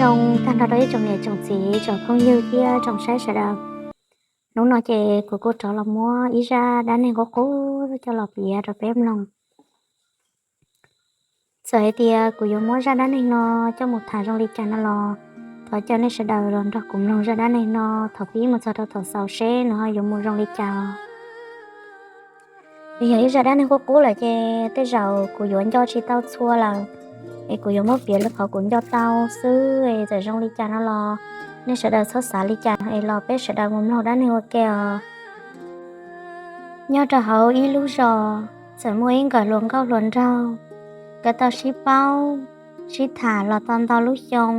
Zoo tag nrho rau ib tsoom niam tsoom txiv tsoom phooj ywg thiab tsoom saib sawv daws. Hnub no ces kuv kuj rov los muab ib zaj dab neeg qub qub coj los piav rau peb mloog. Txawm hais tias kuv yuav muab zaj dab neeg no coj mus tham zoo li cas no los thov caw nej sawv daws los nrog kuv mloog zaj dab neeg no thaum pib mus txog rau thaum xaus seb nws ho yuav mus zoo li cas. Yog ib zaj dab neeg qub qub lawm ces tej zaum kuv yuav nco tsis tau txhua lawm, es kuv yuav muab piav li qhov kuv nco tau xwb es txawm zoo li cas no los nej sawv daws txhob xav li cas es los peb sawv daws mus mloog dab neeg ua ke os. Nyob rau hauv ib lub zos txawm muaj ib nkawm hluas nkauj hluas nraug, nkawd tau sib paub sib tham los tau ntau lub xyoo.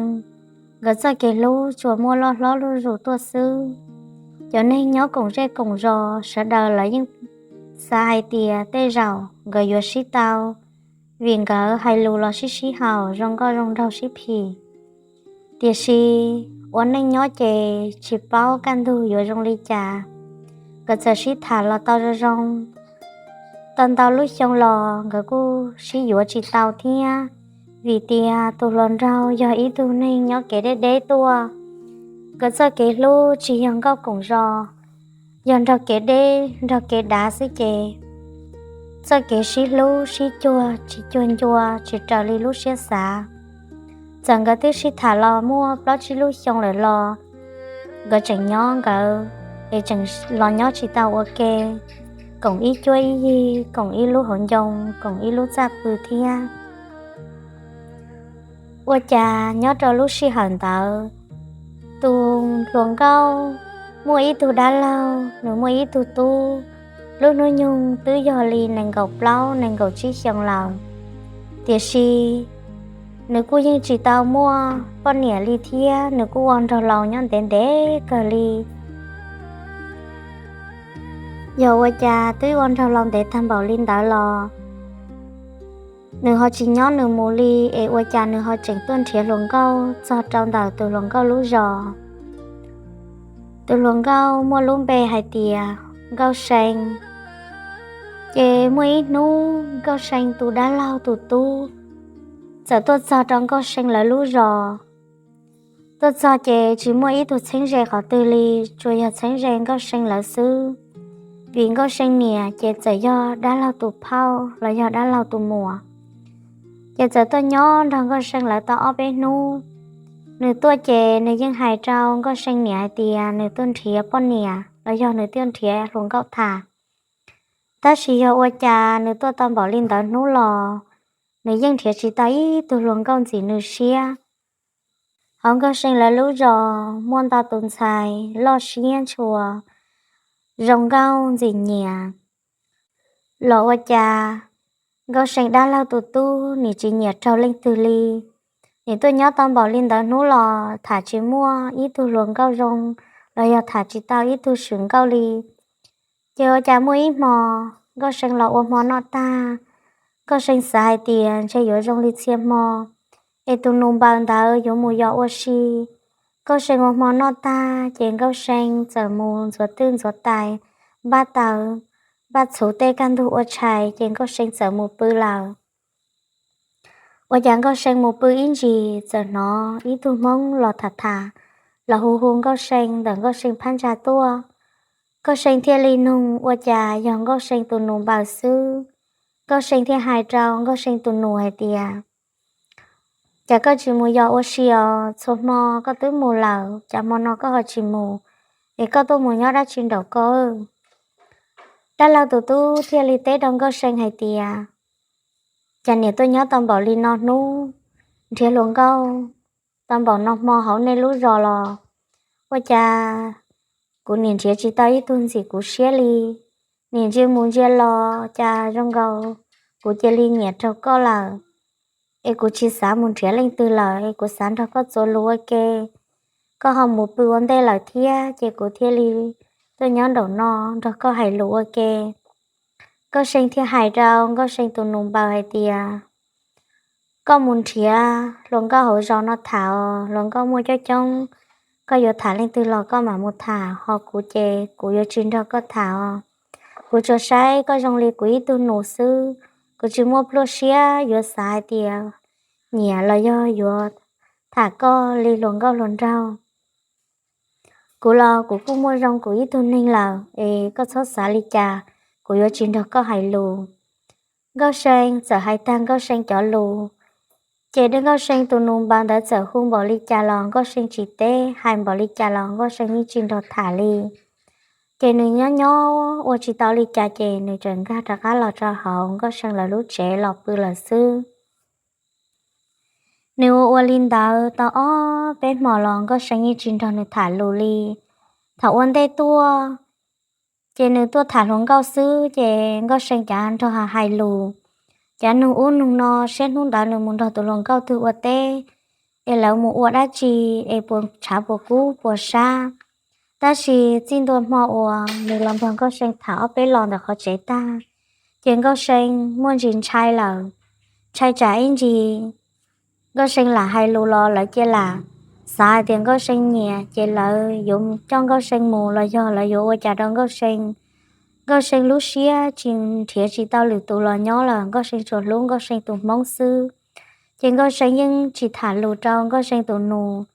Nkawd txoj kev hlub tsuas muaj loj hlob luj zus tuaj xwb. Cov neeg nyob koom zej koom zos sawv daws lawv yeej xav hais tias tej zaum nkawd yuav sib tau, vim nkawd hais lus los sib sib haum zoo nkauj zoo nraug sib phim. Tiam sis ua neej nyob ces tsis paub kaj ntug yuav zoo li cas, nkawd txawm sib tham los tau zoo zoo. Tau ntau lub xyoo los nkawd kuj sib yuav tsis tau thiab, vim tias tus hluas nraug yog ib tug neeg nyob kev deb deb tuaj. Nkawd txoj kev hlub tsis yog nkauj koom zos, yog nrog kev deb nrog kev dav xwb ces txoj kev sib hlub sib cuag tsis cuag ncua tsis raws li lub siab xav. Txawm nkawd twb sib tham los muaj plaub tsib lub xyoo lawm los nkawd tseem nyob nkawd es tseem los nyob tsis tau ua ke, koom ib cuab ib yig, koom ib lub hauv ncoo, koom ib lub txaj pw thiab. Ua cas nyob rau lub sij hawm ntawd, tus hluas nkauj muaj ib tug dab laug, nws muaj ib tug tub, lub hnub nyoog twb yog li nees nkaum plaub nees nkaum tsib xyoo lawm. Tiam sis nws kuj yeej tsis tau muaj poj niam li thiab nws kuj ua nraug laus nyob ntev ntev kawg li. Yog ua cas twb ua nraug laus ntev tag npaum li ntawd los nws ho tsis nyob nws mus li, es ua cas nws ho tseem tuaj nrhiav hluas nkauj txog rau ntawm tus hluas nkauj lub zos. Tus hluas nkauj muaj lub npe hais tias Nkauj See. Ces muaj ib hnub Nkauj See tus dab laug tus tub txawm tuaj txog rau Nkauj See lawv lub zos. Tuaj txog ces tsis muaj ib tug txheeb ze qhov twg li, tsuas yog txheeb ze Nkauj See lawv xwb. Vim Nkauj See niam ces txawm yog dab laug tus phauj los yog dab laug tus muam, ces txawm tuaj nyob nrog Nkauj See lawv tau ob peb hnub. Nws tuaj ces nws yeej hais rau Nkauj See niam hais tias nws tuaj nrhiav poj niam los yog nws tuaj nrhiav hluas nkauj tham. Tab sis yog ua cas nws tuaj tau npaum li ntawd hnub los nws yeej nrhiav tsis tau ib tug hluas nkauj ntxim nws siab. Hauv Nkauj See lawv lub zos muaj ntau tus ntxhais loj siab ntshua, zoo nkauj ntxim nyiam, los ua cas Nkauj See dab laug tus tub nim tsis nyiam raug leej twg li. Nim tuaj nyob tau npaum li ntawd hnub los tham tsis muaj ib tug hluas nkauj zoo los yog tham tsis tau ib tug swm nkauj li. Ces ua cas muaj ib hmo Nkauj See los ua hmo noj tag, Nkauj See xav hais tias ntshe yuav zoo li txhia hmo es tus nus npaws ntawd yuav mus yos ua si. Nkauj See ua hmo noj tag ces Nkauj See txawm mus ntxuav twj ntxuav tais, npaj taws, npaj txhuv tej kaj ntug ua tshais ces Nkauj See txawm mus pw lawm. Ua cas Nkauj See mus pw ib ntsis txawm hnov ib tug Hmoob los tham tham, los hu hu Nkauj See ntawm Nkauj See phab ntsa tuaj. Nkauj See thiaj li nug ua cas yog Nkauj See tus nus npaws xwb. Nkauj See thiaj hais rau Nkauj See tus nus hais tias, Cas koj tsis mus yos ua si os? Txhua hmo koj twb mus lawm, cas hmo no koj ho tsis mus? Es koj tuaj mus nyob dab tsi nraum ko? Dab laug tus tub thiaj li teb rau Nkauj See hais tias, Cas nim tuaj nyob tau npaum li no hnub, nrhiav hluas nkauj tau npaum no hmo hauv nej lub zos los ua cas kuv nim nrhiav tsis tau ib tug ntxim kuv siab li. Nim ntsia mus ntsia los cas zoo nkaus kuv cia li nyiam raug koj lawm. Es kuv tsis xav mus nrhiav leej twg lawm, es kuv xav nrog koj txuas lus ua ke. Koj ho mus pw ua ntej lawm thiab ces kuv thiaj li tuaj nyob nraum no nrog koj hais lus ua ke. Nkauj See thiaj hais rau Nkauj See tus nus npaws hais tias, Koj mus nrhiav hluas nkauj hauv zos no tham os, hluas nkauj muaj coob coob. Koj yuav tham leej twg los koj mam mus tham, ho kuv ces kuv yuav tsis nrog koj tham os. Kuv tsuas saib koj zoo li kuv ib tug nus xwb, kuv tsis muaj plhuaj siab yuav xav hais tias nyiam los yog yuav tham koj li hluas nkauj hluas nraug. Kuv los kuv kuj muaj zoo kuv ib tug neeg lawm es koj txhob xav li cas, kuv yuav tsis nrog koj hais lus. Nkauj See txawm hais tag Nkauj See cov lus, ces Nkauj See tus nus npaws ntawd txawm hu npaum li cas los Nkauj See tsis teb, hais npaum li cas los Nkauj See yeej tsis nrog tham li. Ces nws nyob nyob ua tsis tau li cas ces nws txawm nkag rov qab los rau hauv Nkauj See lawv lub tsev los pw lawm xwb. Nws ua ua li ntawd tau ob peb hmo los Nkauj See yeej tsis nrog nws tham lus li. Thaum ua ntej tuaj, ces nws tuaj tham hluas nkauj xwb ces Nkauj See cav nrog hais lus, cav nug ub nug no saib hnub ntawd nws mus nrog tus hluas nkauj twg ua teb, es lawv mus ua dab tsi, es puas tshav puas kub puas sab. Tab sis txij ntua hmo uas nws los nrog Nkauj See tham ob peb lo ntawm qhov tsev tag, ces Nkauj See muaj ntsis ntshai lawm, ntshai tsam ib ntsis Nkauj See lam hais lus los lawv cia lam xav hais tias Nkauj See nyiam ces lawv yuav coj Nkauj See mus los yog lawv yuav ua cas rau Nkauj See. Nkauj See lub siab tsis nrhiav tsis tau lwm tus los nyob lawm, Nkauj See tsuas hlub Nkauj See tus Hmoob xwb. Ces Nkauj See yeej tsis tham lus rau Nkauj See tus nus,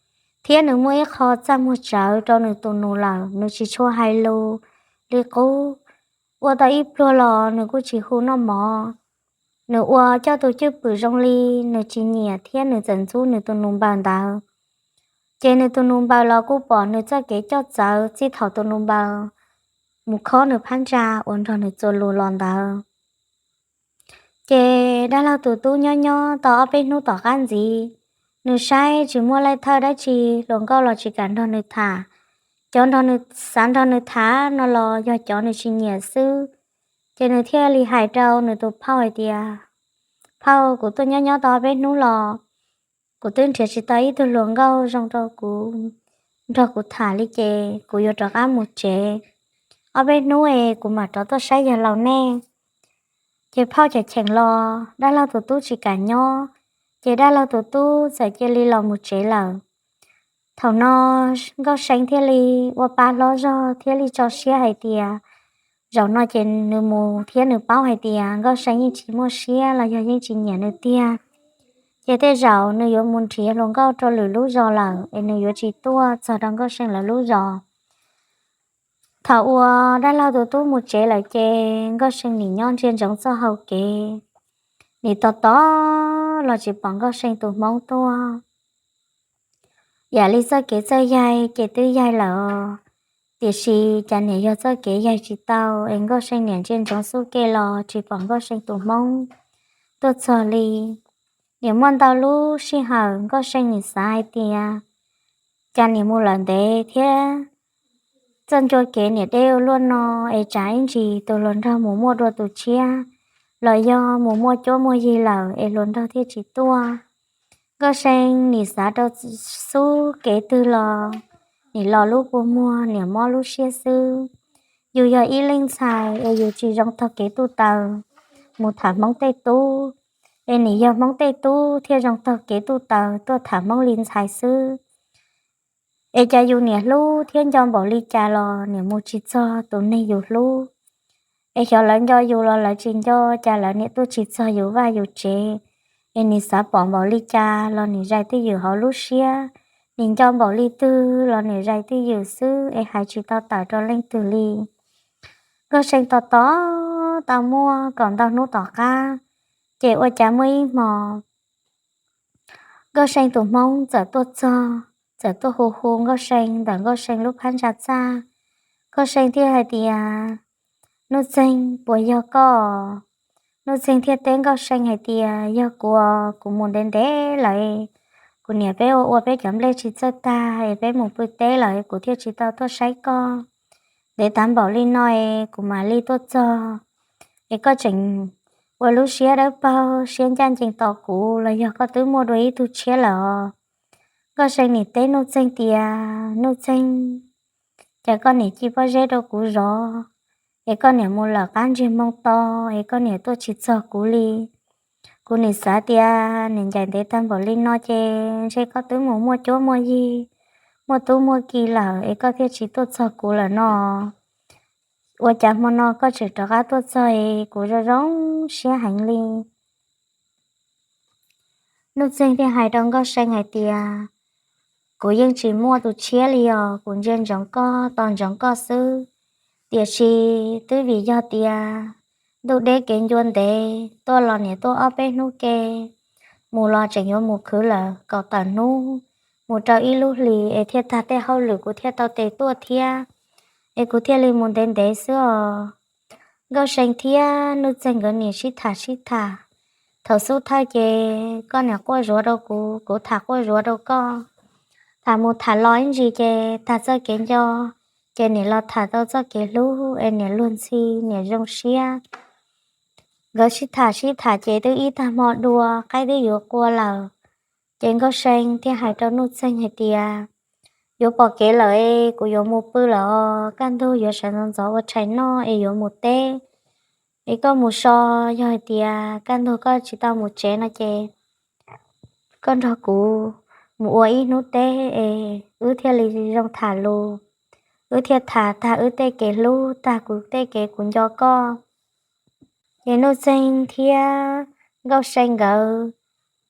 thiab nws muaj ib qho txaj muag tsawv rau nws tus nus lawm, nws tsis tshua hais lus li qub. Ua tau ib pluag los nws kuj tsis hu noj mov. Nws ua coj tus cwj pwm zoo li nws tsis nyiam thiab nws txawm ntxub nws tus nus npaws ntawd. Ces nws tus nus npaws los kuj pom nws txoj kev coj txawv txij thaum tus nus npaws mus khob nws phab ntsa uas nrog nws txuas lus los ntawd. Ces dab laug tus tub nyob nyob tau ob peb hnub tom qab ntxiv, nws saib tsis muaj leej thawj dab tsi, hluas nkauj los tsis kam nrog nws tham. Cov nrog nws, xav nrog nws tham no los yog cov nws tsis nyiam xwb. Ces nws thiaj li hais rau nws tus phauj hais tias, Phauj, kuv tuaj nyob nyob tau ob peb hnub los kuv twb nrhiav tsis tau ib tug hluas nkauj zoo rau kuv nrog kuv tham li ces kuv yuav rov qab mus tsev. Ob peb hnub es kuv mam rov tuaj saib yawg laus nej. Ces phauj cheem cheem los dab laug tus tub tsis kam nyob, ces dab laug tus tub txawm cia li los mus tsev lawm. Thaum no Nkauj See thiaj li ua pa hlob zog thiab li tso siab hais tias zaum no ces nws mus thiab nws paub hais tias Nkauj See yeej tsis muaj siab los yog yeej tsis nyiam nws tiag, ces tej zaum nws yuav mus nrhiav hluas nkauj rau lwm lub zos lawm es nws yuav tsis tuaj txog rau Nkauj See lawv lub zos. Thaum uas dab laug tus tub mus tsev lawm ces Nkauj See nim nyob ntsia ntsoov txoj hau kev, nim tos tos los tsis pom Nkauj See tus Hmoob tuaj. Yam li txoj kev txawj yaig ces twb yaig lawm, tiam sis cas nim yog txoj kev yaig tsis tau es Nkauj See nim ntsia ntsoov xub ke los tsis pom Nkauj See tus Hmoob tuaj txog li. Nim muaj ntau lub sij hawm Nkauj See nim xav hais tias cas nim mus lawm ntev thiab txoj ncua kev nim deb ua luaj no es tsam ib ntsis tus hluas nraug mus muaj dua tus tshiab los yog mus muaj cuab muaj yig lawm es hluas nraug thiaj tsis tuaj. Nkauj See nim xav rau xub kev twg los nim los lub kua muag nim mob lub siab xwb. Yus yog ib leej ntxhais es yus tsis zoo taug kev tuj taws mus tham Hmoob tej tub, es nim yog Hmoob tej tub thiaj zoo taug kev tuj taws tuaj tham Hmoob li ntxhais xwb. Es cas yus nim hlub thiab nco npaum li cas los nim mus tsis txog tus neeg yus hlub. Es xyov lawv nco yus los lawv tsis nco, cas lawv nim tuaj tsis txog yus vaj yus tsev. Es nim xav pom npaum li cas los nim zais twj ywm hauv lub siab, nim nco npaum li twg los nim zais twj ywm xwb es hais tsis tau tawm rau leej twg li. Nkauj See tos tos tau muaj kaum ntau hnub tom qab, ces ua cas muaj ib hmo Nkauj See tus Hmoob txawm tuaj txog, txawm tuaj hu hu Nkauj See ntawm Nkauj See lub phab ntsa txaj. Nkauj See thiaj hais tias, Nuj Txeeg, puas yog koj? Nuj Txeeg thiaj teb Nkauj See hais tias, Yog kuv, kuv mus ntev ntev lawm, kuv niam peb ua ua peb cov nplej tsis txawj tag es peb mus pw teb lawm kuv thiaj tsis tau tuaj saib koj. Ntev tag npaum li no es kuv mam li tuaj txog, es koj tseem ua lub siab dawb paug siab ncaj ncees tos kuv los yog koj twb muaj dua ib tug tshiab lawm os? Nkauj See nim teb Nuj Txeeg tias, Nuj Txeeg, cas koj nim ci pob zeb rau kuv zov, es koj nim mus lawm qab ntsiag moo to, es koj nim tuaj tsis txog kuv li. Kuv nim xav tias nim ncaim ntev tag npaum li no ces ntshe koj twb mus muaj cuab muaj yig, muaj tub muaj ki lawm es koj thiaj tsis tuaj txog kuv lawm no. Ua cas hmo no koj tseem rov qab tuaj txog es kuv zoo zoo siab heev li. Nuj Txeeg thiaj hais rau Nkauj See hais tias, kuv yeej tsis muaj tus tshiab li os, kuv ntsia ntsoov koj, tos ntsoov koj xwb. Tiam sis twb vim yog tias ntuj deb kev ncua ntev, tuaj los niam tuaj ob peb hnub ke, mus los tseem yuav mus khwv lawm kaum tawm hnub, mus rau ib lub hlis es thiaj tag tej hauj lwm kuv thiaj tau tes tuaj thiab, es kuv thiaj li mus ntev ntev xwb os. Nkauj See thiab Nuj Txeeg nkawd niam sib tham sib tham. Thaum xub thawj ces koj niam quaj zuav rau kuv, kuv tham quaj zuav rau koj. Tham mus tham los ib ntsis ces tag txoj kev nco, ces niam los tham tau txoj kev hlub es niam luag ntxhi, niam zoo siab. Nkawd sib tham sib tham ces twb ib tag hmo dua, qaib twb yuav qua lawm. Ces Nkauj See thiaj hais rau Nuj Txeeg hais tias, yuav pom kev lawm, kuv yuav mus pw lawm os, kaj ntug yuav sawv ntxov ntxov ua tshais noj es yuav mus teb. Es koj mus so, yog hais tias kaj ntug koj tsis tau mus tsev no ces koj nrog kuv mus ua ib hnub teb es wb thiaj li zoo tham lus, wb thiaj tham tag wb tej kev hlub, tag kuv tej kev kuv nco koj. Ces Nuj Txeeg thiab Nkauj See nkawd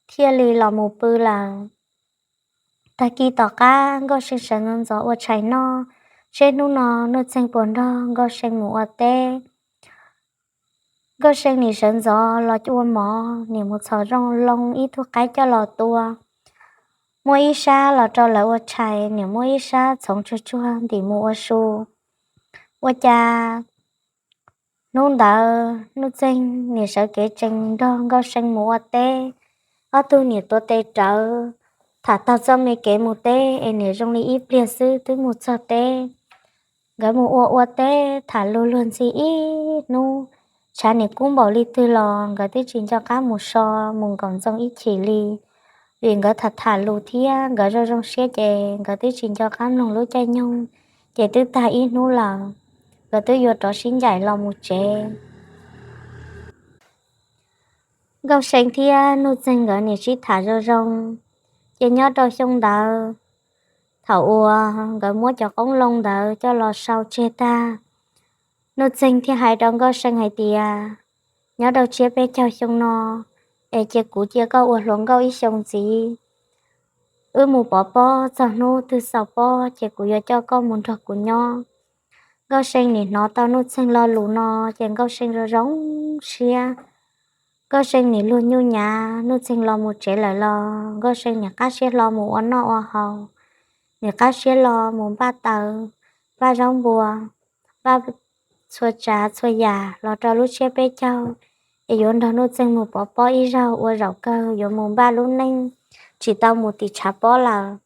thiaj li los mus pw lawm. Tag kis tom qab Nkauj See sawv ntxov ntxov ua tshais noj, seb hnub no Nuj Txeeg puas nrog Nkauj See mus ua teb. Nkauj See nim sawv ntxov los ua mov, nim mus txhos zoo loo ib tug qaib coj los tua. Muaj ib sab los rau lawv ua tshais, nim muaj ib sab txhoov tsuag tsuag ntim mus ua su. Ua cas hnub ntawd Nuj Txeeg nim sawv kev tsees nrog Nkauj See mus ua teb. Ob tug nim tuav tes rawv, tham tag txoj me kev mus teb es nim zoo li ib pliag xwb twb mus txog teb. Nkawd mus ua ua teb tham lus luag ntxhi ib hnub, tshav nim kub npaum li twg los nkawd twb tsis nco qab mus so, mus nkaum ntxoo ib chim li. Vim nkawd tham tham lus thiab nkawd zoo zoo siab ces nkawd twb tsis nco qab mloog lub caij nyoog, ces twb tag ib hnub lawm, nkawd twb yuav rov sib ncaim los mus tsev. Nkauj See thiab Nuj Txeeg nkawd nim sib tham zoo zoo, ces nyob rau xyoo ntawd, thaum uas nkawd muab cov qoob loo ntawd coj los sau tseg tag, Nuj Txeeg thiaj hais rau Nkauj See hais tias, nyob rau tsiab peb caug xyoo no, es cia kuv cia koj ua hluas nkauj ib xyoo ntxiv. Wb mus pov pob, txog hnub twg xaus pob ces kuv yuav coj koj mus nrog kuv nyob. Nkauj See nim hnov tau Nuj Txeeg lo lus no, ces Nkauj See zoo zoo siab. Nkauj See nim luag nyuj nyav, Nuj Txeeg los mus tsev lawm los Nkauj See nim qab siab hlo mus ua noj ua haus, nim qab siab hlo mus npaj taws, npaj zaub npua, npaj txhua tsav txhua yam los rau lub tsiab peb caug, es yuav nrog Nuj Txeeg mus pov pob ib zaug ua zaum kawg yuav mus npaj lub neej, tsis tau mus tim tshav pob lawm.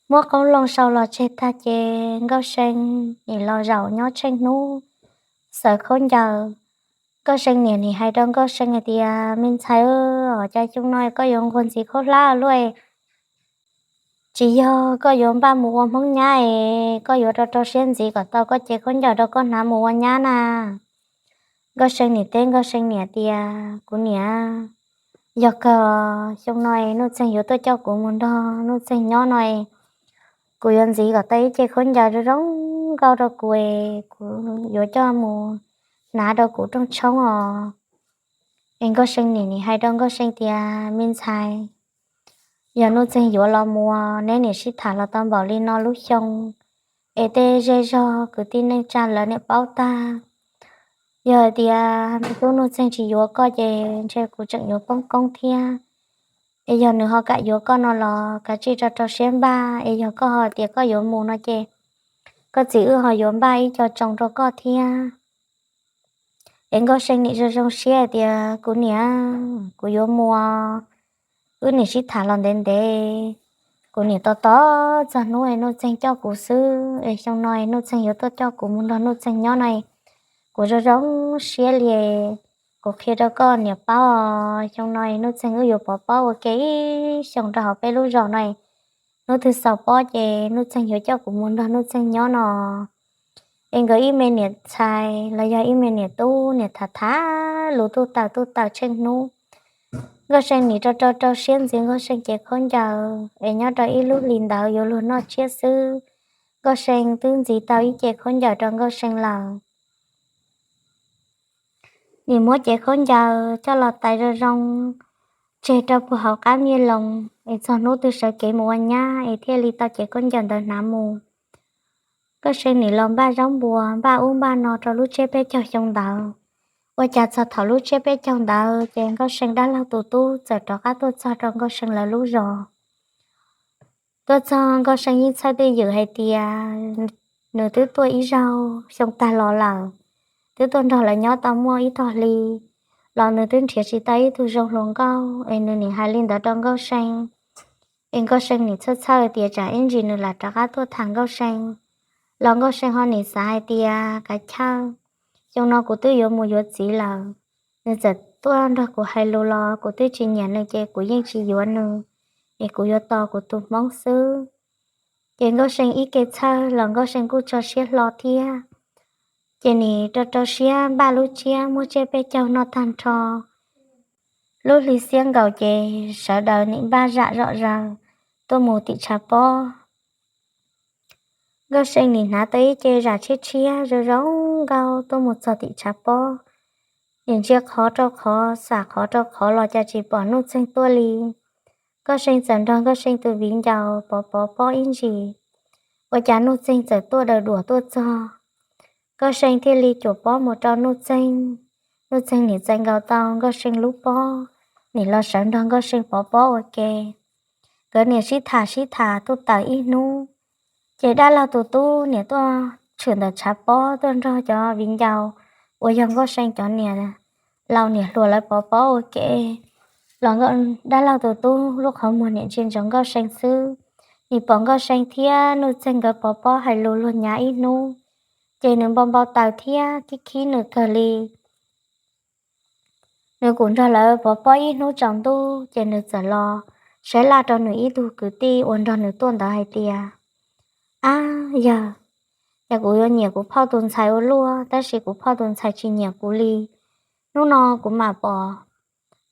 Muab qoob loo sau los tseg tag ces Nkauj See nim los zaum nyob tsheej hnub, xaws khaub ncaws. Nkauj See niam nim hais rau Nkauj See hais tias, me ntxhais, cas xyoo no koj yuav nquag ntxiv khaub hlab luaj? Tsis yog koj yuav npaj mus ua Hmoob nyab es koj yuav rau rau siab ntxiv kom tau koj cev khaub ncaws rau koj hnav mus ua nyab na? Nkauj See nim teb Nkauj See niam tias, kuv niam, yog kawg, xyoo no Nuj Txeeg yuav tuaj coj kuv mus nrog Nuj Txeeg nyob no, kuv yuav ntxiv kom tau ib ce khaub ncaws zoo zoo nkauj rau kuv, kuv yuav coj mus hnav rau kuv rooj tshoob os. Es Nkauj See niam nim hais rau Nkauj See tias, me ntxhais, yog Nuj Txeeg yuav los mus, neb nim sib tham los tau npaum li no lub xyoo, es tej zej zog kwv tij neej tsa lawv nim paub tag. Yog hais tias me tub Nuj Txeeg tsis yuav koj ces ntshe kuv tseem yuav poob koob thiab. Es yog nws ho kam yuav koj no los kav tsij rau rau siab npaj, es yog koj ho tias koj yuav mus no ces koj txiv wb ho yuav npaj ib co tsoos rau koj thiab. Es Nkauj See nim zoo zoo siab tias, kuv niam, kuv yuav mus, wb nim sib tham los ntev ntev, kuv nim tos tos txog hnub es Nuj Txeeg coj kuv xwb, es xyoo no es Nuj Txeeg yuav tuaj coj kuv mus nrog Nuj Txeeg nyob no, kuv zoo zoo siab li. Kuv qhia rau koj niam paub, xyoo no es Nuj Txeeg wb yuav pov pob ua ke ib xyoos rau hauv peb lub zos no, hnub twg xaus pob ces Nuj Txeeg yuav coj kuv mus nrog Nuj Txeeg nyob no. Es nkawd ib me niam ntxhais los yog ib me niam tub nim tham tham lus tuj tawm tuj tawm tsheej hnub. Nkauj See nim rau rau rau siab ntxiv Nkauj See cev khaub ncaws, es nyob rau ib lub hlis ntawd yuav luag noj tsiab xwb, Nkauj See twb ntxiv tau ib ce khaub ncaws rau Nkauj See lawm. Nim muab cev khaub ncaws coj los tais zoo zoo, tseg rau puag hauv qab me loos es txog hnub twg sawv kev mus ua nyab es thiaj li tau cev khaub ncaws ntawd hnav mus. Nkauj See nim los npaj zaub npua, npaj ub npaj no rau lub tsiab peb caug xyoo ntawd. Ua cas txog thaum lub tsiab peb caug ntawd ces Nkauj See dab laug tus tub txawm rov qab tuaj txog rau Nkauj See lawv lub zos. Tuaj txog Nkauj See yeej txhawj twj ywm hais tias nws twb tuaj ib zaug xyoo tag los lawm, twb tuaj nrog lawv nyob tau muaj ib tog hli los nws twb nrhiav tsis tau ib tug zoo hluas nkauj es nws nim hais li ntawd rau Nkauj See. Es Nkauj See nim txhawj txhawj tias tsam ib ntsis nws lam rov qab tuaj tham Nkauj See, los Nkauj See ho nim xav hais tias kav chawj, xyoo no kuv twb yuav mus yuav txiv lawm, nws txawm tuaj nrog kuv hais lus los kuv twb tsis nyiam nws ces kuv yeej tsis yuav nws, es kuv yuav tos kuv tus hmoob xwb. Ces Nkauj See ib ke txhawj los Nkauj See kuj tso siab hlo thiab. Ces nim rau rau siab npaj lub tsiab muab tsiab peb caug noj tag nrho. Lub hli xiab nkaus ces sawv daws nim npaj zam zom zaws tuaj mus tim tshav pob. Nkauj See nim hnav tau ib ce zam tshiab tshiab zoo zoo nkauj tuaj mus txog tim tshav pob. Nim ntsia qhov rau qhov, xam qhov rau qhov los cas tsis pom Nuj Txeeg tuaj li. Nkauj See txawm nrog Nkauj See tus viv ncaus pov pov pob ib ntsis, ua cas Nuj Txeeg txawm tuaj daws duam tuaj txog. Nkauj See thiaj li cuam pob mus rau Nuj Txeeg. Nuj Txeeg nim txais nkaus tau Nkauj See lub pob, nim los sawv nrog Nkauj See pov pob ua ke. Nkawd nim sib tham sib tham tuaj tawm ib hnub, ces dab laug tus tub nim tuaj tshwm ntawm tshav pob tuaj nrog cov viv ncaus uas yog Nkauj See cov niam laus niam hluas lawv pov pob ua ke. Los dab laug tus tub lub qhov muag nim ntsia ntsoov Nkauj See xwb. Nim pom Nkauj See thiab Nuj Txeeg nkawd pov pob hais lus luag nyav ib hnub, ces nws npau npau taws thiab khib khib nws kawg li. Nws kuj nrog lawv pov pob ib hnub tsaus ntuj ces nws txawm los saib laj rau nws ib tug kwv tij uas nrog nws tuaj ntawd hais tias, Ab yawg, yog kuv yuav nyiam kuv phauj tus ntxhais ua luaj, tab sis kuv phauj tus ntxhais tsis nyiam kuv li. Hnub no kuv mam pom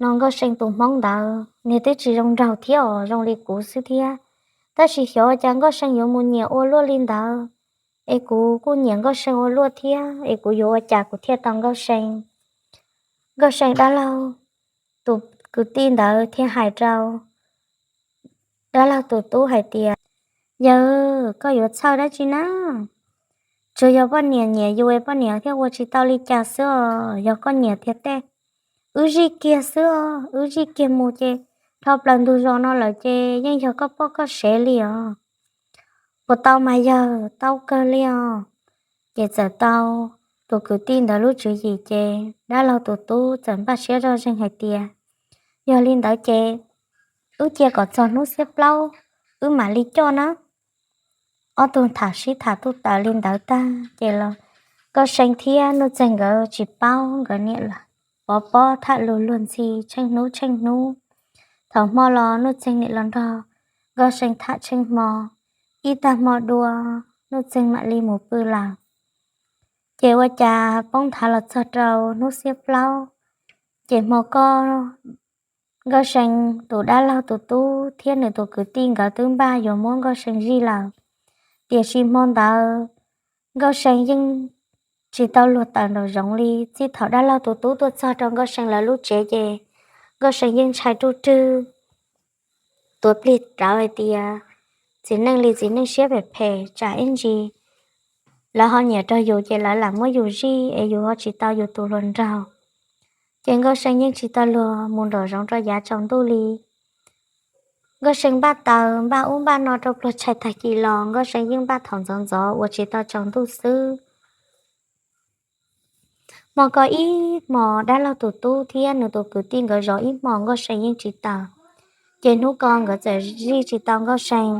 no Nkauj See tus hmoob ntawd, nws twb tsis zoo nraug thiab os, zoo li kuv xwb thiab. Tab sis xyov ua cas Nkauj See yuav mus nyiam ua luaj li ntawd, es kuv kuj nyiam Nkauj See ua luaj thiab, es kuv yuav ua cas kuv thiaj tau Nkauj See? Nkauj See dab laug tus kwv tij ntawd thiaj hais rau dab laug tus tub hais tias, Yawg, koj yuav txhawj dab tsi na? Tsuas yog poj niam nyiam yus es poj niam thiaj ua tsis tau li cas xwb os. Yog koj nyiam tiag tej, wb zij kiag xwb os, wb zij kiag mus ces dhau plaws ntug zos no lawm ces yeej yog koj poj koj sev li os. Puas tau mas yawg? Tau kawg li os. Ces txawm tau tus kwv tij ntawd lub tswv yim ces dab laug tus tub txawm npaj siab zoj zeeg hais tias, Yog li ntawd ces wb cia kom txog hnub xiab plaub wb mam li coj na. Ob tug tham sib tham tuaj tawm li ntawd tag ces los Nkauj See thiab Nuj Txeeg nkawd tsis paub, nkawd niam pov pob tham lus luag ntxhi tsheej hnub tsheej hnub. Thaum hmo los Nuj Txeeg niam los nrog Nkauj See tham tsheej hmo, ib tag hmo dua Nuj Txeeg mam li mus pw lawm. Ces ua cas poob nthav los txog rau hnub xiab plaub, ces hmo koj Nkauj See tus dab laug tus tub thiab nws tus kwv tij nkawd twb npaj yuav muab Nkauj See zij lawm. Tiam sis hmo ntawd Nkauj See yeej tsis tau luag tawm nraum zoov li. Txij thaum dab laug tus tub tuaj txog rau Nkauj See lawv lub tsev ces Nkauj See yeej ntshai ruj rwg, tuav plig rawv hais tias, Txiv neej li txiv neej siab phem phem, tsam ib ntsis lawv ho nyiam rau yus ces lawv lam muab yus zij es yus ho tsis tau yus tus hluas nraug. Ces Nkauj See yeej tsis tau luag mus nraum zoov rau yav tsaus ntuj li. Nkauj See npaj taws npaj ub npaj no rau pluag tshais tag kis los Nkauj See yeej npaj thaum ntxov ntxov uas tsis tau tsaus ntuj xwb. Hmo ko ib hmos dab laug tus tub thiab nws tus kwv tij nkawd zov ib hmos Nkauj See yeej tsis tawm, ces hnub ko nkawd txawm zij tsis tau Nkauj See.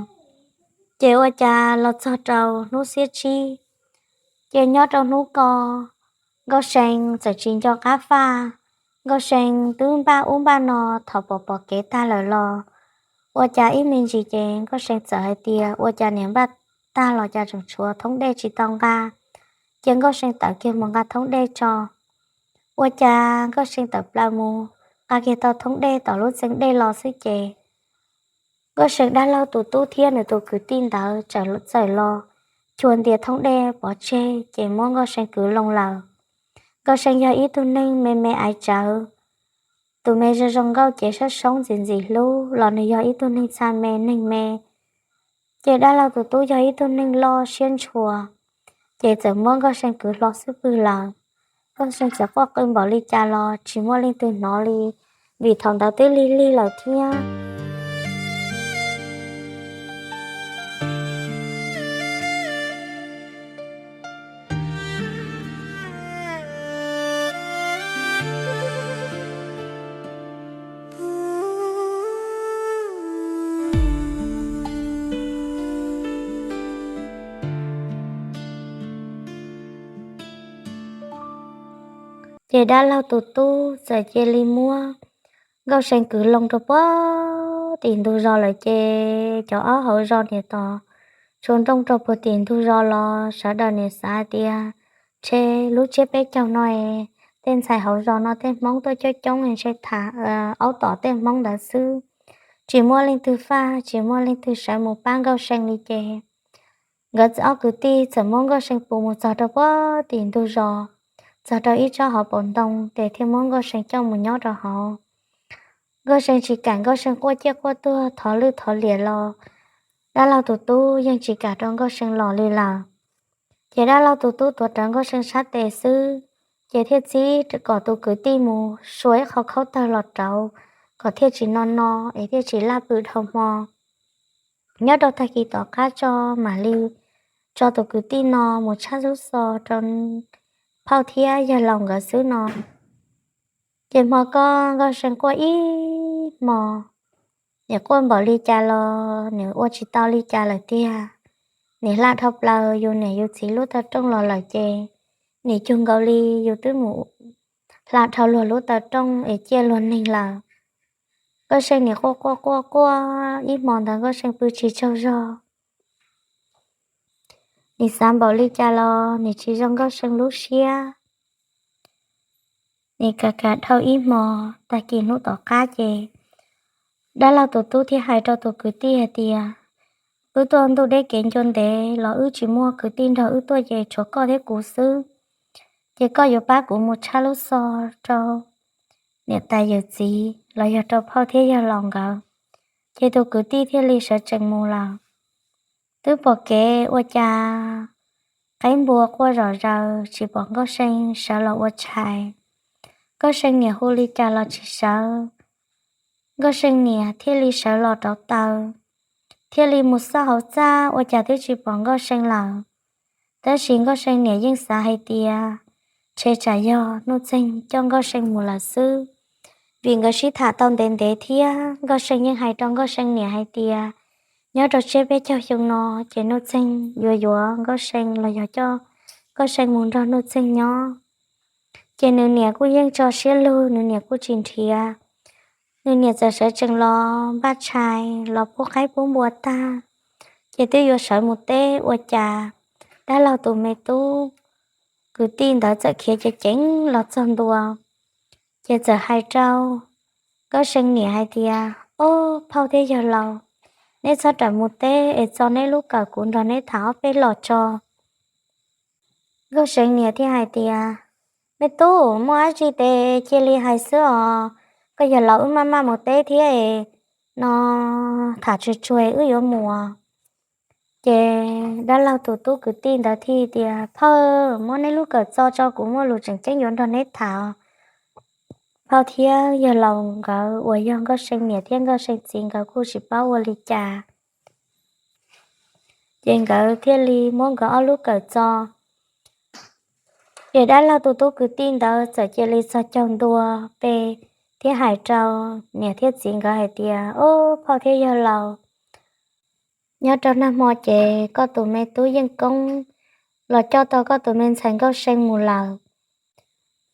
Ces ua cas los txog rau hnub xiab tsib, ces nyob rau hnub ko Nkauj See txawm tsis nco qab faj. Nkauj See twb npaj ub npaj no thov pom pom kev tag lawm los ua cas ib me ntsis ces Nkauj See txawm hais tias ua cas niam npaj tag los cas tseem tshuav thoob dej tsis tau nqa. Ces Nkauj See tawm kiag mus nqa thoob dej tso. Ua cas Nkauj See tawm plaws mus nqa kiag tau thoob dej tom lub txee dej los xwb ces Nkauj See dab laug tus tub thiab nws tus kwv tij ntawd txawm los chua ntias thoob dej pov tseg ces muab Nkauj See kwv loo lawm. Nkauj See yog ib tug neeg me me aiv tsawv, tus me zoo zoo nkauj ces sab soob ntxim ntxim hlub los nws yog ib tug neeg txha me neeg me. Ces dab laug tus tub yog ib tug neeg loj siab ntshua, ces txawm muab Nkauj See kwv hlo xwb pwg lawm. Nkauj See txawm quaj qw npaum li cas los tsis muaj leej twg hnov li, vim thaum ntawd twb lig lig lawm thiab. Ces dab laug tus tub txawm cia li muab Nkauj See kwv loo rau puag tim ntug zos lawm ces cov ob hauv zos niam tos tsuas nrooj rau puag tim ntug zos los sawv daws niam xav tias, tshe lub tsiab peb caug no es tej ntxhais hauv zos no tej Hmoob tuaj coob coob es ntshe tham aub tom tej Hmoob ntawd xwb, tsis muaj leej twg faj tsis muaj leej twg sawv mus pab Nkauj See li ces nkawd ob kwv tij txawm muab Nkauj See pus mus txog rau puag tim ntug zos, txog rau ib tsob hauv paus ntoo ces thiaj muab Nkauj See coj mus nyob rau hauv. Nkauj See tsis kam, Nkauj See quaj ciaj quaj tuag thov lwj thov liam los dab laug tus tub yeej tsis kam rau Nkauj See los li lawm. Ces dab laug tus tub tuav rawv Nkauj See sab tes xwb, ces thiaj txib kom tus kwv tij mus sua ib qho khaub tawg los rauv kom thiaj tsis no no es thiaj tsis laj pw dhau hmo. Nyob rau tag kis tom qab tso mam li tso tus kwv tij no mus tshab lub xov rau phauj thiab yawg laus nkawd xwb no. Ces hmo ko Nkauj See quaj ib hmo, nim quaj npaum li cas los nim ua tsis tau li cas lawm tiag. Nim hla dhau plaws yus niam yus txiv lub taw rooj los lawm ces nim cuag nkaus li yus twb mus hla dhau luag lub taw rooj es ciaj luag neeg lawm. Nkauj See nim quaj quaj quaj quaj ib hmo ntawd Nkauj See pw tsis tsaug zog. Nim xav npaum li cas los nim tsis zoo Nkauj See lub siab. Nim kam kam dhau ib hmo, tag kis hnub tom qab ces dab laug tus tub thiaj hais rau tus kwv tij hais tias, wb tuaj ntuj deb kev ncua ntev los wb tsis muaj kwv tij nrog wb tuaj ces tshuav koj thiab kuv xwb. Ces koj yuav pab kuv mus tshab lub xov rau niam tais yawm txiv los yog rau phauj thiab yawg laus nkawd. Ces tus kwv tij thiaj li sawv tsees mus lawm. Twb pom kev ua cas qaib npua quaj zom zaws tsis pom Nkauj See sawv los ua tshais. Nkauj See niam hu li cas los tsis sawv. Nkauj See niam thiaj li sawv los rauv taws, thiaj li mus xauj hauv txaj ua cas twb tsis pom Nkauj See lawm. Tab sis Nkauj See niam yeej xav hais tias, tshe tsam yog Nuj Txeeg coj Nkauj See mus lawm xwb, vim nkawd sib tham tau ntev ntev thiab Nkauj See yeej hais rau Nkauj See niam hais tias, nyob rau tsiab peb caug xyoo no ces Nuj Txeeg yuav yuav Nkauj See los yog coj Nkauj See mus nrog Nuj Txeeg nyob. Ces nws niam kuj yeej tso siab lug, nws niam kuj tsis nrhiav. Nws niam txawm sawv tsees los npaj tshais los pub qaib pub npua tag, ces twb yuav sawv mus teb ua cas dab laug tus me tub kwv tij ntawd txawm khiav ceev ceev los txog ntua. Ces txawm hais rau Nkauj See niam hais tias, ob phauj thiab yawg laus, neb txhob rawm mus teb es txo neb lub kawm kuv nrog neb tham ob peb los tso. Nkauj See niam thiaj hais tias, me tub, muaj dab tsi ces cia li hais xwb os, koj yawg laus wb maj maj mus teb thiab no, tham tsuag tsuag wb yuav mus. Ces dab laug tus tub kwv tij ntawd thiaj tias, phauj, muab neb lub kawm txo tso, kuv muaj lus tseem ceeb yuav nrog neb tham. Phauj thiab yawg laus nkawd uas yog Nkauj See niam thiab Nkauj See txiv nkawd kuj tsis paub ua li cas, ces nkawd thiaj li muab nkawd ob lub kawm txo. Ces dab laug tus tub kwv tij ntawd txawm cia li txog caug ntua pe thiab hais rau niam thiab txiv nkawd hais tias, ob phauj thiab yawg laus, nyob rau nag hmo ces koj tus me tub Yeej Koob los coj tau koj tus me ntxhais Nkauj See mus lawm.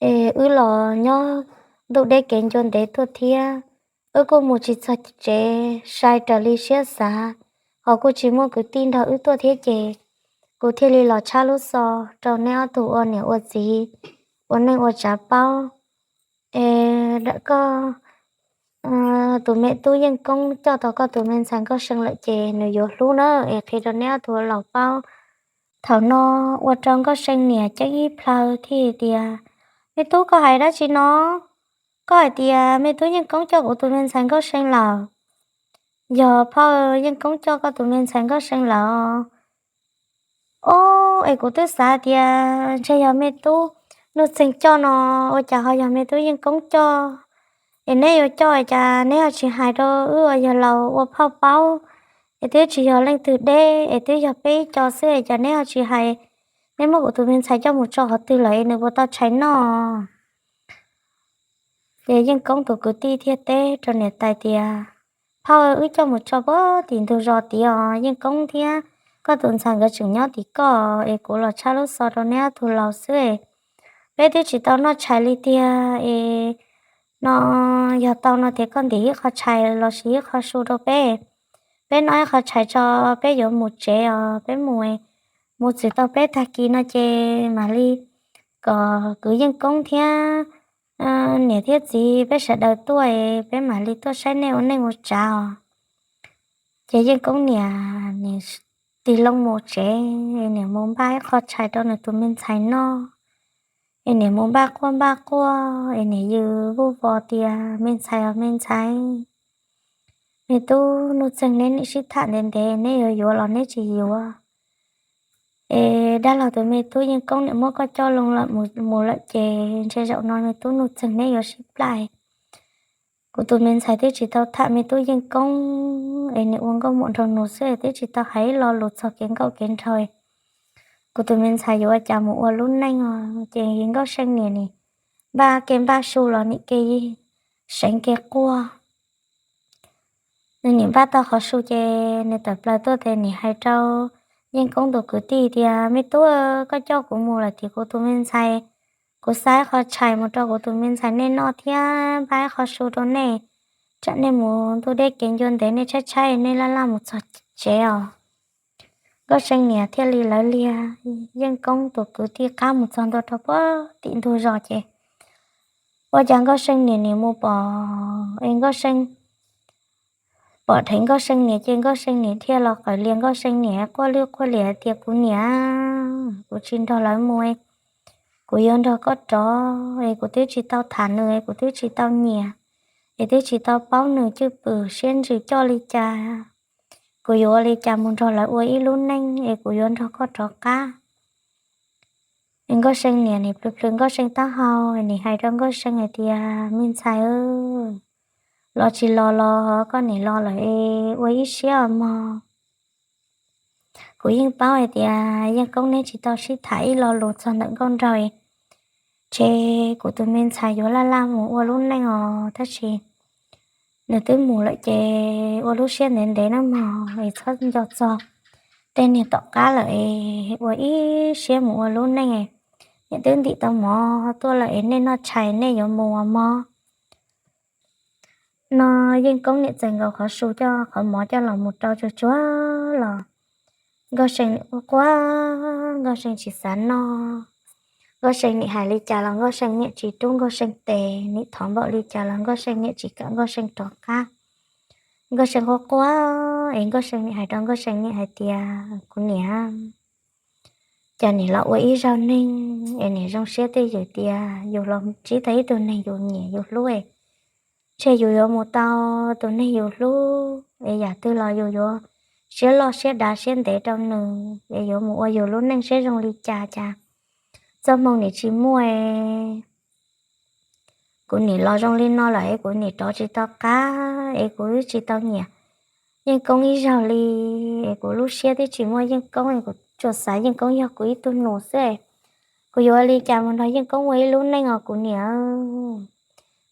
Es wb los nyob ntuj deb kev ncua ntev tuaj thiab, wb kuj mus tsis txog tsev sai raws li siab xav, ho kuj tsis muaj kwv tij nrog wb tuaj thiab ces kuv thiaj li los tshab lub xov rau neb ob tug ua niam ua txiv, ua neej ua tsav paub. Es koj tus me tub Yeej Koob coj tau koj tus me ntxhais Nkauj See lawm ces nws yuav hlub na, es qhia rau neb ob tug laus paub. Thaum no ua rau Nkauj See niam ceeb ib plhaw thiaj tias, me tub, koj hais dab tsi no? Koj hais tias me tub Yeej Koob coj kuv tus me ntxhais Nkauj See lawm. Yog phauj, Yeej Koob coj koj tus me ntxhais Nkauj See lawm. Ob, es kuv twb xav tias ntshe yog me tub Nuj Txeeg coj no, ua cas ho yog me tub Yeej Koob coj? Es neb yuav coj cas neb ho tsis hais rau wb uas yog laus ua phauj paub? Es twb tsis yog leej twg deb, es twb yog peb ib co xwb es cas neb ho tsis hais? Neb muab kuv tus me ntxhais coj mus tso qhov twg lawm es nws puas tau tshais noj? Ces Yeej Koob tus kwv tij thiaj teb rau niam tais tias, phauj, wb coj mus tso puag tim ntug zos tid os, Yeej Koob thiab koj tus ntxhais nkawd tseem nyob tim koj es kuv los tshaj lub xov rau neb ob tug laus xwb. Peb twb tsis tau noj tshais li tiag es, no yog tau no ces koj ntim ib qho tshais los sis ib qho su rau peb. Peb noj ib qho tshais tso, peb yuav mus tsev os, peb mus, mus txwm tau peb tag kis no ces mam li kom kwv Yeej Koob thiab niam thiab txiv peb sawv daws tuaj, peb mam li tuaj saib nej ua neej ua tsav os. Ces Yeej Koob niam tig loo mus tsev, niam mus npaj ib qho tshais rau nws tus me ntxhais noj. Es niam mus npaj quaj npaj quaj es niam yws vuj vos tias, me ntxhais os me ntxhais, me tub Nuj Txeeg neb nim sib tham ntev ntev, neb yuav yuav los neb tsis yuav. Es dab laug tus me tub Yeej Koob niam muab koj coj loo lawm mus lawm ces ntshe zaum no me tub Nuj Txeeg neb yuav sib plaj. Kuv tus me ntxhais twb tsis tau tham me tub Yeej Koob es nws ua nkauj muam nraug nus xwb es twb tsis tau hais ib lo lus txog kev nkauj kev nraug. Kuv tus me ntxhais yuav ua cas mus ua lub neej os? Ces Nkauj See niam nim npaj kev npaj su los nim kev seev kev quaj. Nws nim npaj tau qhov su ces nws tawm plaws tuaj ces nim hais rau Yeej Koob tus kwv tij tias, me tub, koj coj kuv mus lawm tim kuv tus me ntxhais, kuv xa ib qho tshais mus rau kuv tus me ntxhais nej noj thiab npaj ib qho su rau nej, tsam nej mus ntuj deb kev ncua ntev nej tshaib tshaib nej laj laj mus txog tsev os. Nkauj See niam thiaj li lawv liag Yeej Koob tus kwv tij qab mus txog ntua rau puag tim ntug zos ces ua cas Nkauj See niam nim mus pom es Nkauj See pom dheev Nkauj See niam ces Nkauj See niam thiaj los qawm lias Nkauj See niam quaj lwj quaj liam tias, kuv niam, kuv tsis nrog lawv mus, kuv yuav nrog koj rov es kuv twb tsis tau tham nws es kuv twb tsis tau nyiam es twb tsis tau paub nws cwj pwm siab ntsws coj li cas. Kuv yuav ua li cas mus nrog lawv ua ib lub neej es kuv yuav nrog koj rov qab. Es Nkauj See niam nim plhws plhws Nkauj See taub hau, nim hais rau Nkauj See hais tias, me ntxhais, los tsis los los koj nim los lawm es ua ib siab os mog. Kuv yeej paub hais tias Yeej Koob neb tsis tau sib tham ib lo lus txog ntawm nkauj nraug, ces kuv tus me ntxhais yuav laj laj mus ua lub neej os, tab sis nws twb mus lawm ces ua lub siab ntev ntev nawb mog, es txhob nco txog tej niag tom qab lawm es ua ib siab mus ua lub neej. Niam twb ntim tau mov tuaj lawm es nej noj tshais nej yuav mus mog. No Yeej Koob niam txawm nkaus qhov su coj qhov mov coj los mus rau tsuag tsuag los Nkauj See nim quaj quaj, Nkauj See tsis xav noj. Nkauj See nim hais li cas los Nkauj See niam tsis rub Nkauj See tes, nim thov npaum li cas los Nkauj See niam tsis kam Nkauj See rov qab. Nkauj See quaj quaj es Nkauj See nim hais rau Nkauj See niam hais tias, kuv niam, cas nim los ua ib zaug neeg es nim zoo siab twj ywm tias yus los ntsib tau ib tug neeg yus nyiam yus hlub, ntshe yus yuav mus tau tus neeg yus hlub es yam twg los yus yuav siab loj siab dav siab ntev rau nws es yuav mus ua yus lub neej seb zoo li cas cas. Txoj hmoo nim tsis muaj, kuv nim los zoo li no lawm es kuv nim rov tsis tau qab es kuv twb tsis tau nyiam Yeej Koob ib zaug li, es kuv lub siab twb tsis muaj Yeej Koob es kuv tsuas xav Yeej Koob yog kuv ib tug nus xwb. Kuv yuav ua li cas mus nrog Yeej Koob ua ib lub neej os kuv niam.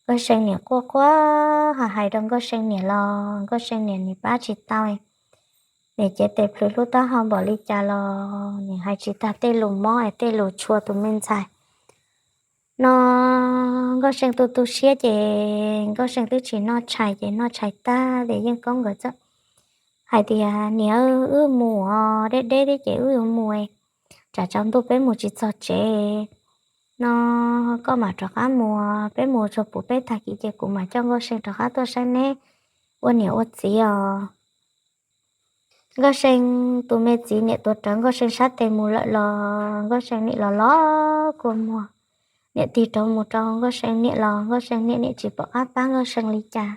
Nkauj See niam quaj quaj hais hais rau Nkauj See niam los Nkauj See niam nim pab tsis tau, nim cev tes plhws hlub taub hau npaum li cas los nim hais tsis tag tej lus mob es tej lus tshua tus me ntxhais. No Nkauj See tu tu siab ces Nkauj See twb tsis noj tshais ces noj tshais tag ces Yeej Koob nkawd txawm hais tias, niam, wb mus os, deb deb thiab ces wb yuav mus, tsam tsaus ntuj peb mus tsis txog tsev. No koj mam rov qab mus, peb mus tsuas puv peb tag kis ces kuv mam coj Nkauj See rov qab tuaj saib neb ua niam ua txiv os. Nkauj See tus me txiv niam tuav rawv Nkauj See sab tes mus lawm los Nkauj See nim los los kua muag, niam tig rov mus rau Nkauj See niam los Nkauj See niam niam tsis pom qab pab Nkauj See li cas.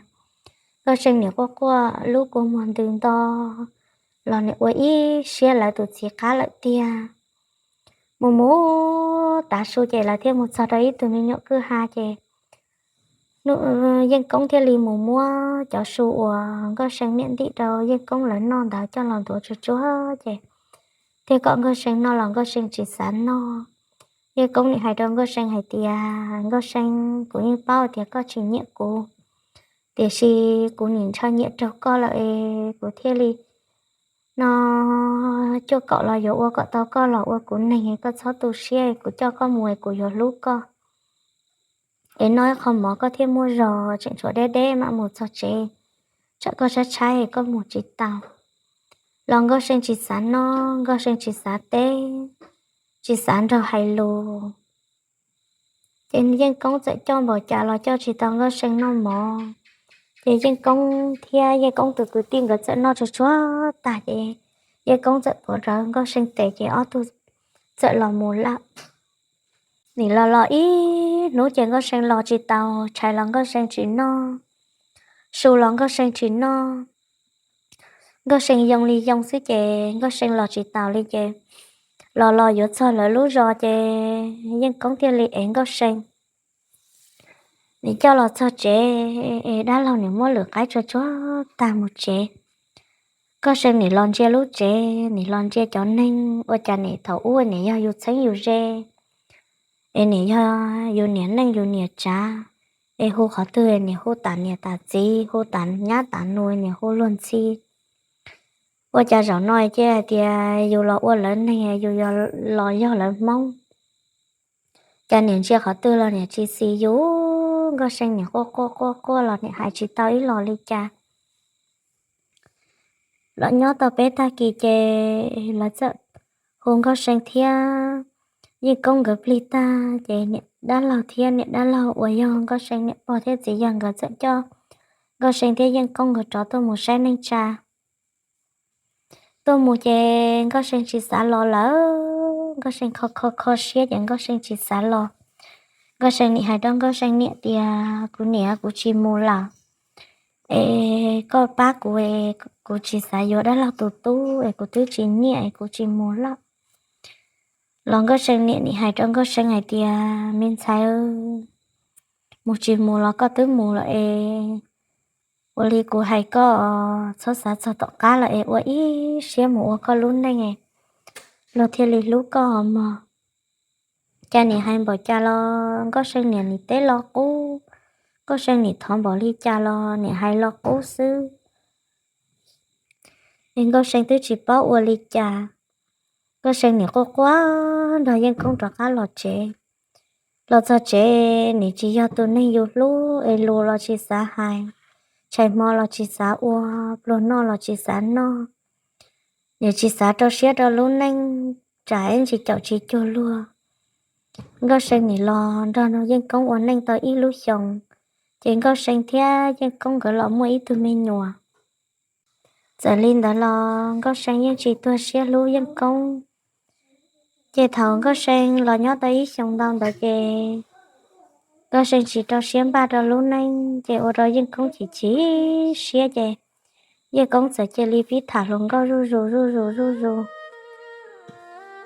Nkauj See niam quaj quaj lub kua muag ntws nto los niam ua ib siab lawv tus txiv qab lawm tiag. Mus mus tav su ces lawv thiaj mus txog rau ib tug me nyuam kwj ha ces Yeej Koob thiaj li mus muab cov su uas Nkauj See niam ntim rau Yeej Koob lawv noj ntawd coj los ntuav tsuag tsuag ces thiaj kom Nkauj See noj los Nkauj See tsis xav noj. Yeej Koob niam hais rau Nkauj See hais tias, Nkauj See, kuv yeej paub tias koj tsis nyiam kuv, tiam sis kuv nim ntshaw nyiam raug koj lawm es kuv thiaj li no cuaj kaum los yuav ua kom tau koj los ua kuv neeg, koj txhob tu siab, kuv coj koj mus es kuv yuav hlub koj. Es noj ib qho mov koj thiaj muaj zog, tseem tshuav deb deb mam mus txog tsev, tsam koj tshaib tshaib koj mus tsis tau. Los Nkauj See tsis xav noj, Nkauj See tsis xav teb, tsis xav nrog hais lus. Ces Yeej Koob txawm coj npaum cas los coj tsis tau Nkauj See noj mov. Ces Yeej Koob thiab Yeej Koob tus kwv tij nkawd txawm noj tsuag tsuag tag ces Yeej Koob txawm tuav rawv Nkauj See tes ces ob tug txawm los mus lawm. Nim los los ib hnub ces Nkauj See los tsis tau, tshais los Nkauj See tsis noj, su los Nkauj See tsis noj. Nkauj See yoo li yoo xwb ces Nkauj See los tsis taus li ces los los yuav txog lawv lub zos ces Yeej Koob thiaj li ev Nkauj See, nws coj los txog tsev es dab laug nws muab lwm qaib tsuag tsuag tag mus tsev. Nkauj See nim los ntsia lub tsev, nim los ntsia cov neeg, ua cas nim thaum ub nim yog yus txheeb yus ze, es nim yog yus niam neej yus niam tsav, es hu qhov twg nim hu tas niam tas txiv, hu tas nyab tas nus nim hu luag ntxhi. Ua cas zaum no cia hais tias yus los ua lawv neeg, yus los yog lawv Hmoob, cas nim ntsia qhov twg los nim tsis xis yus. Nkauj See nim quaj quaj quaj quaj los nim hais tsis tau ib los li cas. Los nyob tau peb tag kis ces lawv txawm hu Nkauj See thiab Yeej Koob nkawd plig tag ces niam dab laug thiab niam dab laug uas yog Nkauj See niam pog thiab txiv yawg nkawd txawm coj Nkauj See thiab Yeej Koob nkawd rov tuaj mus saib neej tsa. Tuaj mus ces Nkauj See tsis xav los lawm, Nkauj See kho kho kho siab ces Nkauj See tsis xav los. Nkauj See nim hais rau Nkauj See niam tias, Kuv niam, kuv tsis mus lawm es koj pab kuv, kuv tsis xav yuav dab laug tus tub es kuv twb tsis nyiam es kuv tsis mus lawm. Los Nkauj See niam nim hais rau Nkauj See hais tias, Me ntxhais, mus tsis mus los koj twb mus lawm es ua li kuv hais koj, txhob xav txog tom qab lawm es ua ib siab mus ua koj lub neej, luag thiaj li hlub koj mog. Cas nim hais npaum cas los Nkauj See niam nim teb lo qub, Nkauj See nim thov npaum li cas los nim hais lo qub xwb. Es Nkauj See twb tsis paub ua li cas, Nkauj See nim quaj quaj nrog Yeej Koob rov qab los tsev. Los txog tsev nim tsis yog tus neeg yus hlub es lus los tsis xav hais, tshais hmo los tsis xav ua, pluag noj los tsis xav noj, nim tsis xav rau siab rau lub neej, tsam ib ntsis caum tsis cuag luag. Nkauj See nim los nrog Yeej Koob ua neej tau ib lub xyoos, ces Nkauj See thiab Yeej Koob nkawd los muaj ib tug me nyuam. Txawm li ntawd los Nkauj See yeej tsis tuag siab hlub Yeej Koob. Ces thaum Nkauj See los nyob tau ib xyoos ntau ntawd ces Nkauj See tsis rau siab npaj rau lub neej ces ua rau Yeej Koob chim chim siab ces Yeej Koob txawm cia li pib tham hluas nkauj zuj zus zuj zus zuj zus.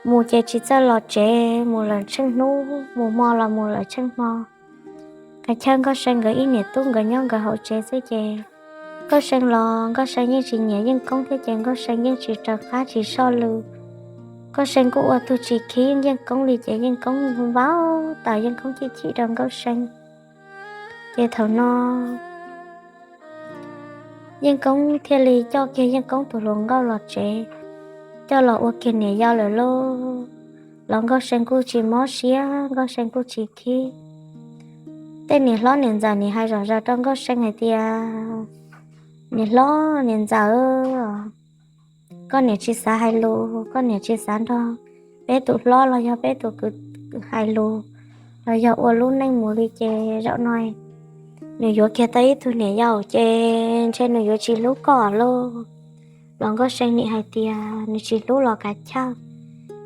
Mus ces tsis txawj los tsev, mus lawm tsheej hnub, mus hmo los mus lawm tsheej hmo. Kav chawj Nkauj See nkawd ib niam tub nkawd nyob nkawd hauv tsev xwb ces Nkauj See los Nkauj See yeej tsis nyiam Yeej Koob thiab ces Nkauj See yeej tsis raws qab tsis soj lw. Nkauj See kuj ua tug tsis khib Yeej Koob li ces Yeej Koob npau taws, Yeej Koob chim chim rau Nkauj See. Ces thaum no Yeej Koob thiaj li coj kiag Yeej Koob tus hluas nkauj los tsev, coj los ua kiag niam yau lawm lauj. Los Nkauj See kuj tsis mob siab, Nkauj See kuj tsis khib. Tej niam hlob niam ntxawm nim hais zom zaws rau Nkauj See hais tias, Niam hlob niam ntxawm, koj niam tsis xav hais lus, koj niam tsis xav nrog peb tus hlob los yog peb tus kwv hais lus los yog ua lub neej mus li ces zaum no nws yuav kiag tau ib tug niam yau ces ntshe nws yuav tsis hlub koj lauj. Los Nkauj See nim hais tias, Nws tsis hlub los kav chawj,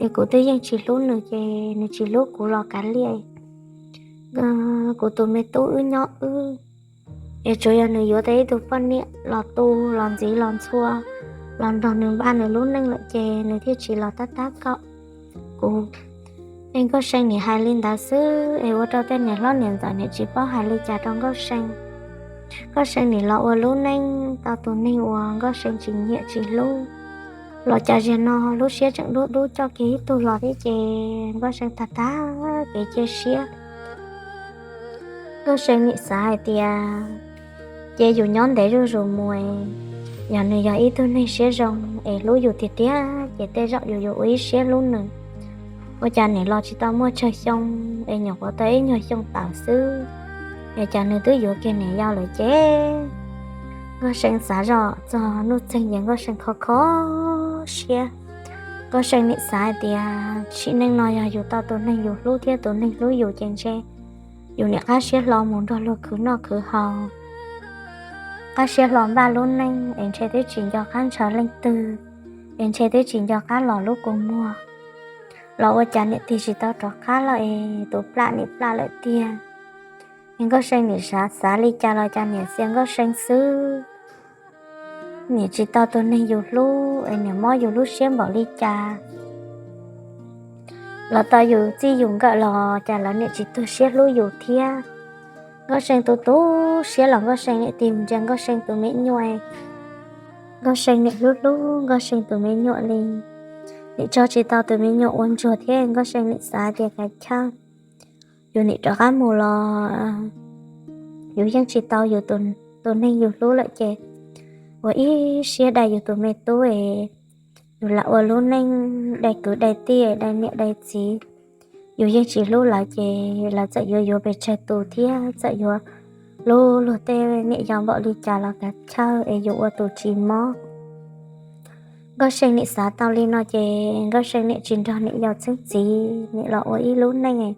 es kuv twb yeej tsis hlub nws ces nws tsis hlub kuv los kav liam. kuv tus me tub wb nyob wb, es tsuas yog nws yuav tau ib tug poj niam los tu los ntxiv los ntxhua los nrog nws npaj nws lub neej lawm ces nws thiaj tsis los tab tab kaum kuv. Es Nkauj See nim hais li ntawd xwb es ua rau tej niam hlob niam ntxawm nim tsis paub hais li cas rau Nkauj See. Nkauj See nim los ua lub neej tau tus neeg uas Nkauj See tsis nyiam tsis hlub los cas zaum no lub siab tseem dub dub coj kiag ib tug los thiab ces Nkauj See tag tag kev cia siab. Nkauj See nim xav hais tias ces yus nyob ntev zuj zus mus, yog nws yog ib tug neeg siab zoo es hlub yus tiag tiag ces tej zaum yus yuav ua ib siab hlub nws. Ua cas nim los tsis tau muaj tsawg xyoo es nyuam qhuav tau ib nyuag xyoo tawm xwb es cas nws twb yuav kiag niam yau lawm ces Nkauj See xav zoj txog Nuj Txeeg ces Nkauj See kho kho siab. Nkauj See nim xav hais tias sim neej no yog yus tau tus neeg yus hlub thiab tus neeg hlub yus ces ntshe yus nim qab siab hlo mus nrog luag khwv noj khwv haus, qab siab hlo npaj lub neej es ntshe twb tsis nco qab ntshaw leej twg, es ntshe twb tsis nco qab los lub kua muag los ua cas niam tig tsis tau rov qab los es tus plam nim plam lawm tiag. Es Nkauj See nim xav xav li cas los cas niam txias Nkauj See xwb. Nim tsis tau tus neeg yus hlub es nim mob yus lub siab npaum li cas los tau yus txij yus nkawm los cas lawv nim tsis tuag siab hlub yus thiab. Nkauj See tu tu siab los Nkauj See nim tig mus ntsia Nkauj See tus me nyuam. Nkauj See nim hlub hlub Nkauj See tus me nyuam li, nim tso tsis tau tus me nyuam ua ntsuag thiab Nkauj See nim xav tias kav chawj, yus nim rov qab mus los yus yeej tsis tau yus tus neeg yus hlub lawm ces ua ib siab dai yus tus me tub es yus lam ua lub neej dai kwv dai tij dai niam dai txiv. Yus yeej tsis hlub lawv ces lawv txawm yuav yuav pes tsawg tus thiab txawm yuav hlub luag tej niam yau npaum li cas los kav chawj es yus ua tus tsis mob. Nkauj See nim xav tau li no ces Nkauj See nim tsis nrog niam yau txheeb txiv nim los ua ib lub neej.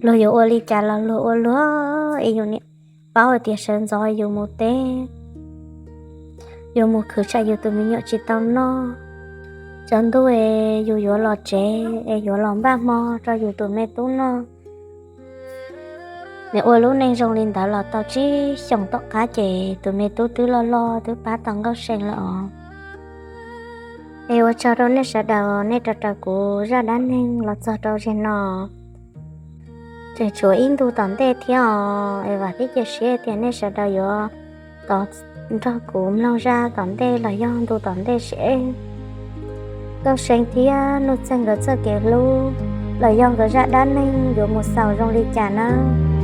Luag yuav ua li cas los luag ua luag es yus nim paub hais tias sawv ntxov yus mus teb, yus mus khwv tsam yus tus me nyuam tsis tau noj. Tsaus ntuj es yus yuav los tsev es yuav los npaj hmo rau yus tus me tub noj. Nws ua lub neej zoo li ntawd los tau tsib xyoos tom qab ces tus me tub twb loj loj twb pab tau Nkauj See lawm os. Es ua tsaug rau nej sawv daws nej rau raws kuv zaj dab neeg los txog rau zeg no. Tseem tshuav ib ntu tom ntej thiab os, es vam thiab cia siab tias nej sawv daws yuav tos nrog kuv mloog zaj tom ntej los yog ntu tom ntej seb Nkauj See thiab Nuj Txeeg nkawd txoj kev hlub los yog nkawd zaj dab neeg yuav mus xaus zoo li cas nawb.